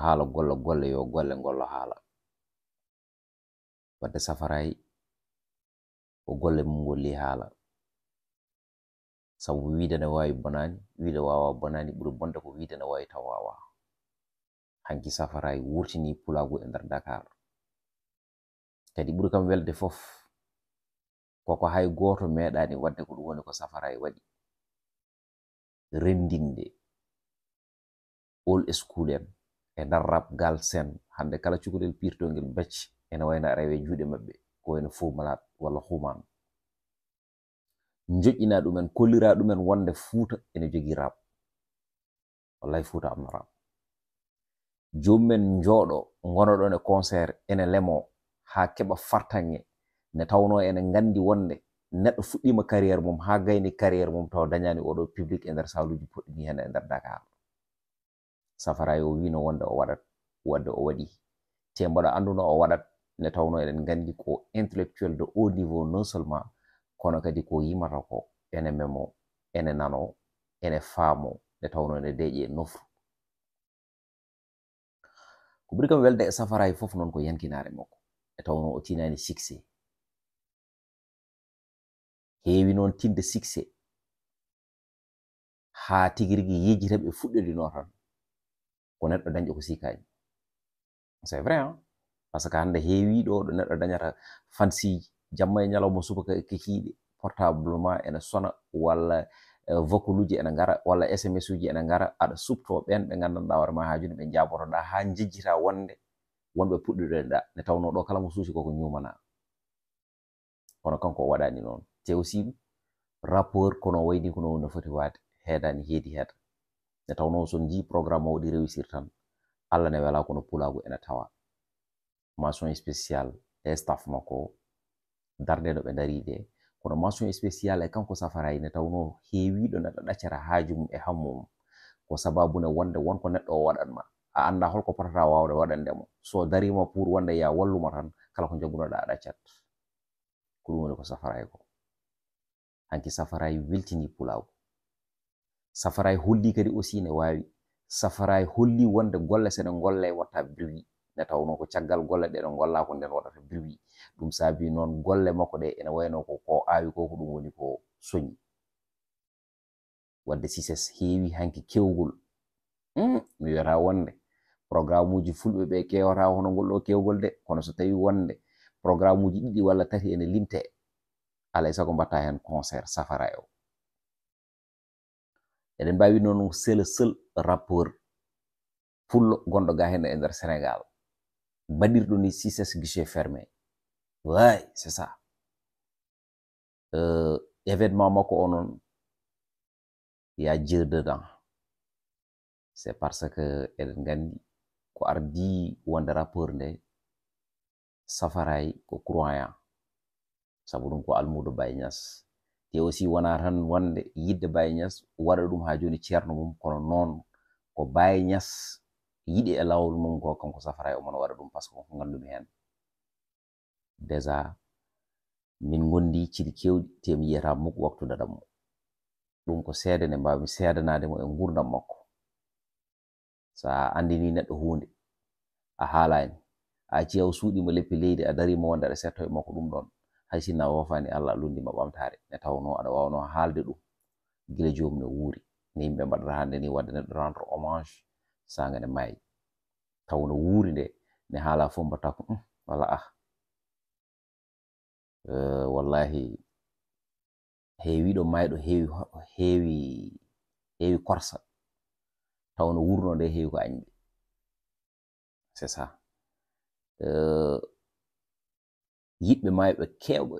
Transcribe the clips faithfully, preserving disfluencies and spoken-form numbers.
haala golla golle, yo golle ngollo haala. Wadde safaraay ko golle mum ngolli haala. Sabu wiide ne waawi bonaani, wiide waawaa bonaani, ɓuri bonde ko wiide ne waawi taw waawaa. Hanki safaraay wurtini pulaagu e nder Dakar. Kadi ɓuri kam welde fof, koko hay gooto meeɗaani waɗde ko ɗum woni ko safaraay waɗi. Renndinde old school en e nder rap galsen, hannde kala cukalel piirtongel becc ene wayno aɗa rewe juuɗe maɓɓe, ko wayno Fou Malade walla Xuman. Njoƴƴina ɗumen, kollira ɗumen wonde Fuuta ene jogii rap. Wallahi Fuuta am no rap. Joomum en njooɗo, ngonoɗon e concert, ene lemo haa keɓa fartaŋŋe, nde tawnoo ene nganndi wonde neɗɗo fuɗɗiima carrière mum haa gayni carrière mum tawa dañaani oɗo public e nder saaluuji poɗɗi nii heen e nder Dakar. Safaraay o wiino wonde o waɗat, wadde o waɗi. Te mbaɗa annduno o waɗat, nde tawnoo eɗen nganndi ko intellectuel de haut niveau non seulement, kono kadi ko yimata ko ene memo, ene nano, ene faamo, nde tawnoo ene deeƴi e nofru. Ko ɓuri kam welde e safaraay fof noon ko yankinaare makko, nde tawnoo o tinaani succès. Heewi noon tinde succès haa tigi rigi yejjita ɓe fuɗɗodinoo tan ko neɗɗo dañɗo ko sikaani. C'est vrai, hein? Parce que hannde heewi ɗo, ɗo neɗɗo dañata fansiiji, jamma e ñalawma subaka e kikiiɗe, portable ma ene sona, walla, eh, vocalluji ene ngara, walla S M S uji ene ngara, aɗa suɓtoo ɓeen ɓe nganndanɗaa hoore ma haaju ne ɓe njaabotoɗaa haa njejjita wonde wonɓe puɗɗuɗo e ɗa, nde tawnoo ɗo kala mo suusi koko ñuumanaa. Kono kanko o waɗaani noon. Te aussi, rappeur kono o wayni kono no foti waade, heedaani heedi heeda. Nde tawnoo so njii programme o waɗi réussir tan, Alla ne welaa kono pulaagu ene tawa. Mention spéciale e staff makko, darnde no ɓe ndarii de. Kono mention spéciale e kanko safaraay nde tawnoo heewiiɗo neɗɗo ɗaccata haaju mum e hammu mum. Ko sababu ne wonde won ko neɗɗo o waɗan ma. A anndaa holko potata waawde waɗande mo. So dariima pour wonde ya wallu mo tan, kala ko njagunoɗaa a ɗaccat. Ko ɗum woni ko safaraay ko. Hanki safaraay weltini pulaagu. Safaraay holli kadi aussi ne waawi. Safaraay holli wonde golle so ɗe ngolle watta bruit. Nde tawnoo ko caggal golle ɗe ɗo ngollaa ko nden waɗata bruit. Ɗum saabi noon golle makko ɗe ene wayno ko, ko aawi ko, ko ɗum woni ko soñi. Wadde succès heewi hanki kewgol. Hmm, mi wiyata wonde programme uji fulɓe ɓe kewata hono ngol ɗo kewgol de, kono so tawi wonde programme uji ɗiɗi walla tati ene limte, alay sago mbatta heen concert safaraay o. Eɗen mbaawi noon c'est le seul rappeur pullo gonɗo ga heen e nder Sénégal. Baɗirɗo ni succès guichet fermé. Way, c'est ça. Euh, événement makko o noon, il y a Dieu dedans. C'est parce que eɗen nganndi ko ardii wonde rappeur nde safaraay ko croyant. Sabu ɗum ko almuudo Baye Niass. Te aussi wonaa tan wonde yiɗde Baye Niass waɗa ɗum haa jooni ceerno mum, kono noon ko Baye Niass yiɗi e laawol mum ko kanko safaraay omo waɗa ɗum, parce que ko nganndumi heen. Déjà, min ngondi ciɗi keewɗi, te mi yiyata muk waktu daɗam mo. Ɗum ko seede nde mbaawmi seedanaade mo e nguurndam makko. So a anndini neɗɗo huunde, a haalaani, a acci o suuɗiima leppi leydi, a dariima wonde aɗa seetto e makko ɗum ɗoon, hay sinno a woofaani Alla, a lunndiima ɓamtaare, nde tawnoo aɗa waawnoo haalde ɗum gila joomum ne wuuri. Ne yimɓe mbaɗata hannde ni, waɗde neɗɗo rendre hommage saanga ne maayi. Taw no wuuri nde, ne haala fof mbatta ko, "Hum, walla ah." Eh, wallahi, heewiiɗo maayɗo heewi ho-, heewi, heewi korsa. Taw no wuurno nde heewi ko añɓe. C'est ça. Eh, yiɗɓe maayɓe keewɓe,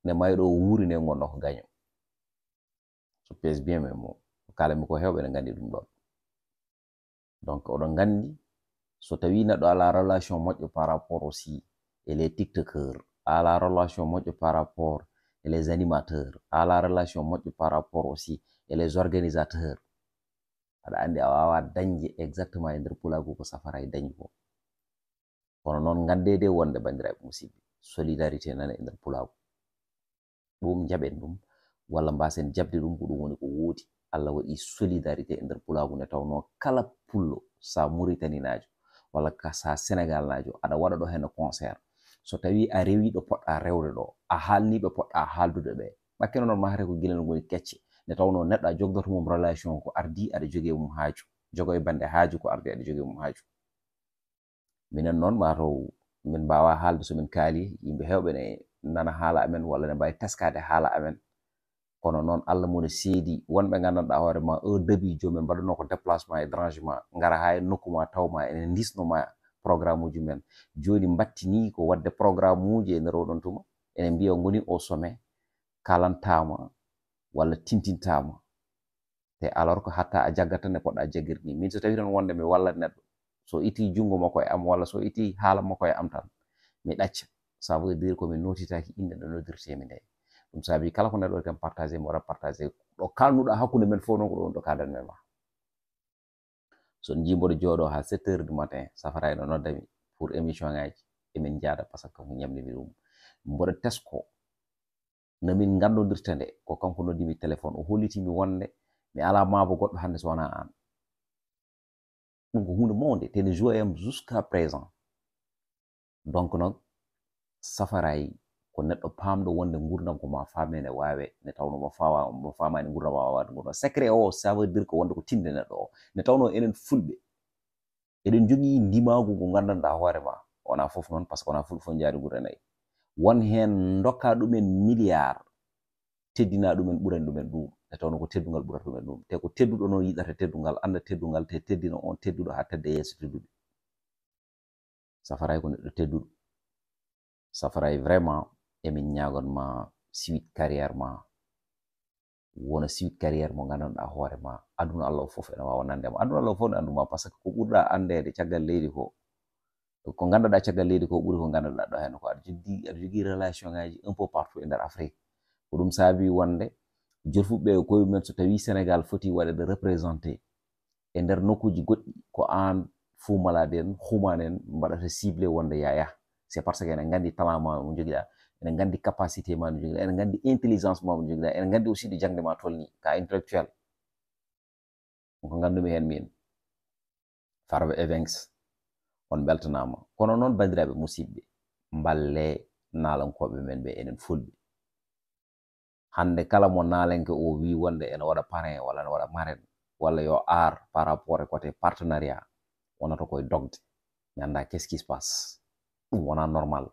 nde maayɗo o wuuri nde ngonno ko gaño. So pèse bien, mais mo, ko kaalanmi ko heewɓe ne nganndi ɗum ɗoon. Donc, oɗon nganndi, so tawii neɗɗo alaa relation moƴƴo par rapport aussi e les tiktokeurs, alaa relation moƴƴo par rapport e les animateurs, alaa relation moƴƴo par rapport aussi e les organisateurs, aɗa anndi a waawaa dañde exactement e nder pulaagu ko safaraay dañi ko. Kono noon, nganndeede wonde, banndiraaɓe musidɓe, solidarité nana e nder pulaagu. Ɗum njaɓen ɗum, walla mbaasen jaɓde ɗum, ko ɗum woni ko woodi. Alla waɗi solidarité e nder pulaagu nde tawnoo kala pullo, so a Muritaninaajo, walla ka sa Sénégal naajo, aɗa waɗa ɗo heen concert. So tawii a rewii ɗo poɗɗaa rewde ɗo, a haalnii ɓe poɗɗaa haaldude ɓe, ɓakkeno noon mahre ko gila no ngoni kecce, nde tawnoo neɗɗo a jogdoto mum relation ko ardii aɗa jogii e mum haaju, jogo e bannde haaju ko ardii aɗa jogii e mum haaju. Minen noon, mataw min mbaawaa haalde so min kaali, yimɓe heewɓe ne nana haala amen walla ne mbaawi teskaade haala amen. Kono noon, Allah mo ne seedi, wonɓe nganndanɗaa hoore ma, heure dabi joom en mbaɗanoo ko déplacement e dérangement, ngara haa e nokku ma, taw ma ene ndisno ma programme uji men. Jooni mbattini ko waɗde programme uji e nder oɗon tuma, ene mbiya ngoni au sommet, kalantaama walla tintintaama. Te alors que hatta a jaggat tan e poɗɗa jaggirde ni. Min so tawi tan wonde mi wallat neɗɗo, so itti junngo makko e am walla so itti haala makko e am tan, mi ɗacca. Ça veut dire ko mi notitaaki innde nde noddirtee mi nde. Ɗum saabi kala ko neɗɗo waɗi kam partagé, mi waɗa partagé. Ɗo kalnuɗa hakkunde men fof noon ko ɗo woni ɗo kaadan men ma. So on njii mboɗo jooɗo haa sept heures du matin, safara ene nodda mi pour émission ngaji, emin njaada par ce que ko ñamde mi ɗum. Mboɗo tesko, no min nganndodirta nde, ko kanko noddi mi téléphone, o holliti mi wonde mi alaa maabo goɗɗo hannde so wonaa aan. Ɗum ko huunde mawnde, te ne joue am jusqu'à présent. Donc noon, safaraay ko neɗɗo paamɗo wonde nguurndam ko ma faame ne waawe, nde tawnoo mo faawa, mo faamaani nguurndam waawaade nguurndam. Secret o, ça veut dire ko wonde ko tinde neɗɗo o. Nde tawnoo enen fulɓe, eɗen njogii ndimaagu ngu nganndanɗaa hoore ma. Wonaa fof noon, par ce que wonaa fulɓe fof njaari gure nayi. Won heen ndokkaa ɗumen milliard, teddinaa ɗumen, ɓurani ɗumen ɗum. Nde tawnoo ko teddungal ɓurata ɗumen ɗum. Te ko tedduɗo noon yiɗata teddungal, annda teddungal, te teddina on tedduɗo haa tedda yeeso tedduɓe. Safaraay ko neɗɗo tedduɗo. Safaraay vraiment, emin ñaagon ma suite carrière ma. Wona suite carrière mo nganndanɗaa hoore ma. Aduna Allah o fof ene waawa nande ma. Aduna Allah o fof ne anndu ma, par ce que ko ɓurɗa anndeede caggal leydi ko, ko nganndanɗaa caggal leydi ko ɓuri ko nganndanɗaa ɗo heen ko. Aɗa jogii, aɗa jogii relation ngaji un peu partout e nder Afrique. Ko ɗum saabi wonde jolfuɓe e koye mumen, so tawii Sénégal foti waɗeede représenté e nder nokkuuji goɗɗi, ko aan Fou Malade en, Xuman en mbaɗata ciblé wonde yaya. C'est parce que ene nganndi talent ma mo njogiɗaa, ene nganndi capacité ma mo njogiɗaa, ene nganndi intelligence ma mo njogiɗaa, ene nganndi aussi ɗo jaŋde ma tolni, ka intellectuel. Ko nganndumi heen miin. Farba Events, on mbeltanaama. Kono noon, banndiraaɓe musidɓe, mballee naalankooɓe men ɓe, enen fulɓe. Hannde kala mo naalenke o wii wonde ene waɗa parrain walla ene waɗa marraine, walla yo aar par rapport e côté partenariat, wonata koye dogde. Mi anndaa qu'est-ce qui se passe. Ɗum wonaa normal.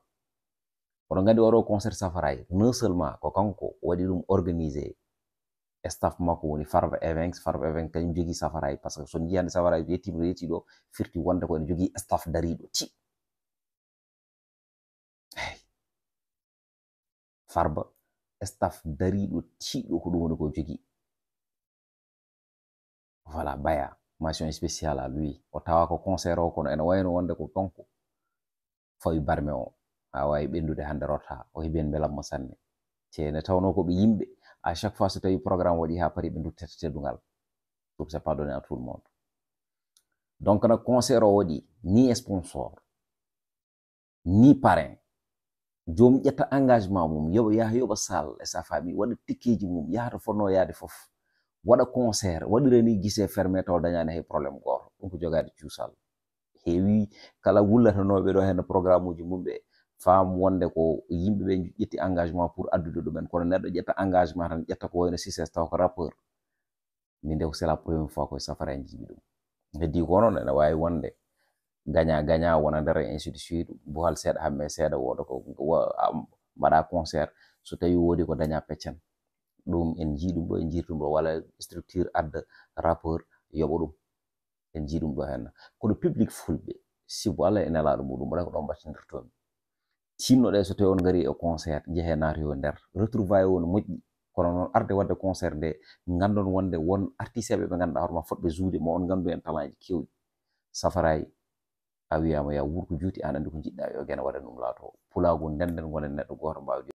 Oɗon nganndi oɗo concert safaraay, non seulement ko kanko waɗi ɗum organisé, staff makko woni Farba Events, Farba Events kañum jogii safaraay, par ce que so on njii hannde safaraay yettiima ɗo, yettii ɗo, firti wonde ko ene jogii staff dariiɗo ti. Hey. Farba, staff dariiɗo tiiɗo ko ɗum woni ko jogii. Voilà, Baya, mention spéciale à lui. O tawa ko concert o, kono ene wayno wonde ko kanko fawi barme o. A waawi ɓendude hannde rota, o heɓi heen belamma sanne. Te ne tawno ko ɓe yimɓe, à chaque fois so tawi programme waɗi haa paari ɓe duttata teddungal. Ɗum c'est pas donné à tout le monde. Donc no concert o waɗi, ni sponsor, ni parrain, joom ƴetta engagement mum, yoɓa yaha yoɓa salle e sa famille, waɗa tikkeeji mum, yaha to fotnoo yahde fof, waɗa concert, waɗira ni guichet fermé taw dañaani hay problème gooto. Ɗum ko jogaade cuusal. Heewi kala wullatanooɓe ɗo heen programme uji mum ɓe, faam wonde ko yimɓe ɓe ƴetti engagement pour addude ɗumen, kono neɗɗo ƴetta engagement tan, ƴetta ko wayno Succès taw ko rappeur. Min de, c'est la première fois ko safara en jiiɓi ɗum. Heddi ko noon, ene waawi wonde gagnant gagnant wona nder, et ainsi de suite. Buhal seeɗa, hamme seeɗa, wooda ko wa-, am, mbaɗa concert. So tawi woodi ko daña peccen. Ɗum en njii ɗum ɗo, en njii ɗum ɗo, walla structure adda rappeur yoɓa ɗum. En njii ɗum ɗo heen. Kono public fulɓe, sibu Allah e nelaaɗo muɗum, waɗa ko ɗo mbattindirtoomi. Tinnoɗe so tawi on ngari e concert, njehe naatoyo nder. Retrouvailles o no moƴƴi, kono noon arde waɗde concert nde, nganndon wonde won artiste ɓe ɓe ngannduɗaa hoore ma fotɓe jouer ma, on nganndu en talent ji keewɗi. Safaraay, a wiyaama ya wuur ko juuti, aan anndi ko njiɗɗaa yo geno waɗan ɗum laato. Pulaagu ndenden, ngonen neɗɗo gooto, mbaawi